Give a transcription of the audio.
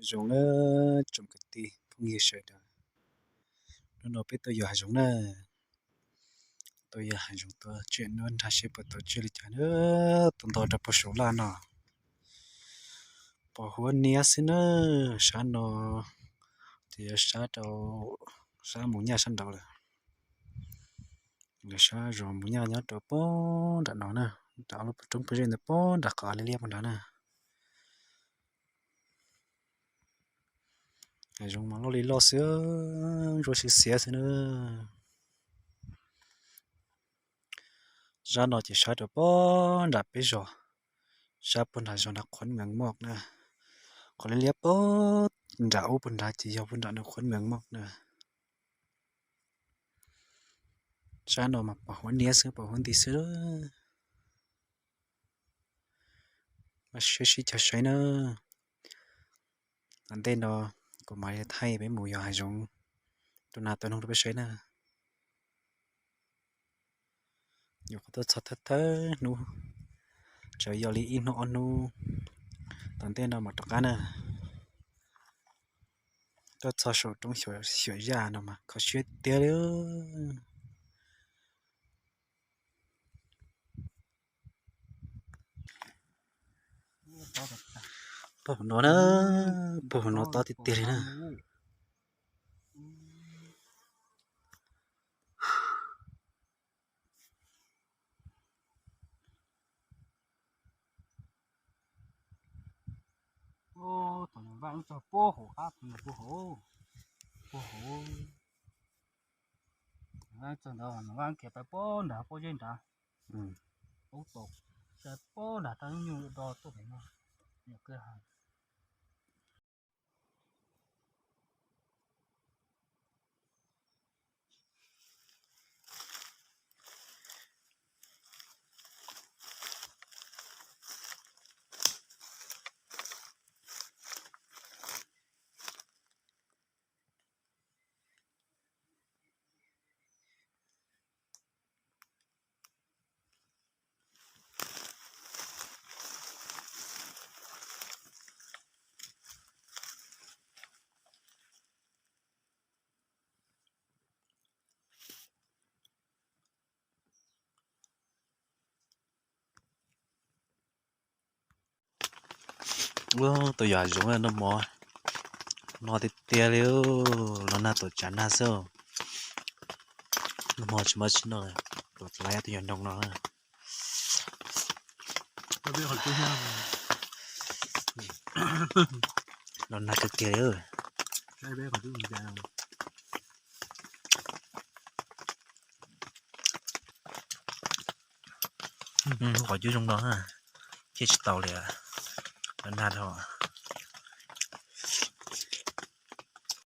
Zoo na, tsoom kwv tij phooj ywg sawv daws, hnub no peb tuaj yos hav zoov na, tuaj yos hav zoov tuaj tsiaj nuab nrag seb puas tau tsiaj li cas na, tuaj nto rau puag saum laj no. Pom huab niab xwb na, sab no ces yuav sab rau sab mus nyaj sab nraud lawm. Lawv sab zos mus nyaj nyob rau puag nram no na, nram lub roob pob zeb ntawd puag nram qhov liab liab puag nrad na. Hav zoov mas loj li loj xwb, ntsuab xiab xiab xwb na. Sab no ces sab rau puag nram peb zos, sab puag nram zos nram Khuav Mees Moj na. Qhov liab liab puag nram ub puag nrad ces yog puag nram nram Khuav Mees Moj na. Sab no mas pom huab niab xwb, pom huab nti xwb. Mas sib sib caug saib na. Tom ntej no kuv mam li thaij peb mus yos hav zoov, tua nas tua noog rau peb saib na. Nyuam qhuav tuaj txog thawj thawj hnub, tseem yog li ib hnub ob hnub tom ntej no mam rov qab na. Tuaj txog saum roob xyuam yaj no mas kho siab tiag li. Puag no na, puag no tob tiag tiag li na. Tus nyuam vaj ib txog puag hauv qab, tus nyuam puag hauv, puag hauv. Vaj txog ntawd, vaj khiav pais puag nrad, puag zeb nrad, ub tau, puag nrad rau nyuj do tuaj pem no, nyuam qhuav hais. Ua tus yam zoov noj mov no tiag tiag li, los nag tuam tsav nag xwb. Noj mov tsis muaj tsis noj, tuam tsav nag tus yog noo no. Los nag kawg kiag li. Qhov cub zoo no thiaj tsis tau li, los nag dhau.